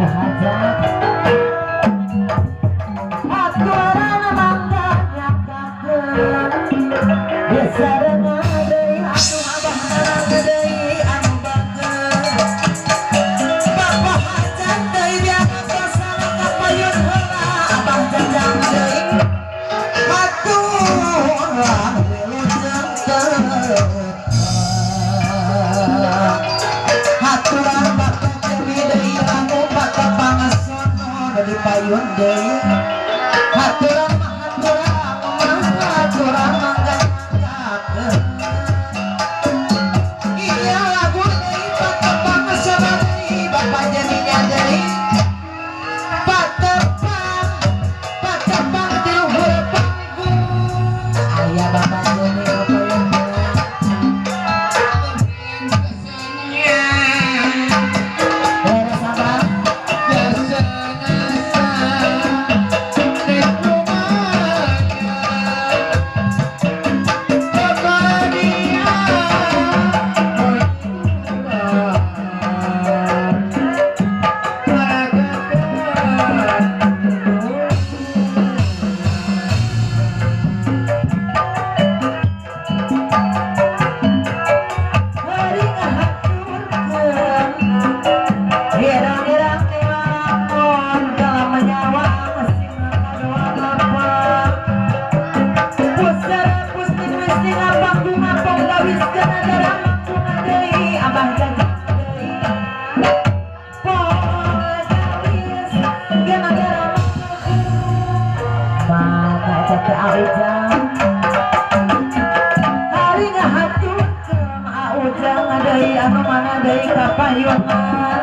Ibu Hajat aturan mangga nyakakeun sareng deui atuh abah narang deui anu bager Bapak Hajat deui biasa kapayun heula abah jajang deui haturah wilujeng haturan bapak jami deui anu patepang sono di payun deui haturan mah haturan mangga nyakakeun iya lagu deui patepang sono deui bapak jaminya deui patepang patepang di luhur panggung aya bapak jami kapayun. Anu mana deui kapayunan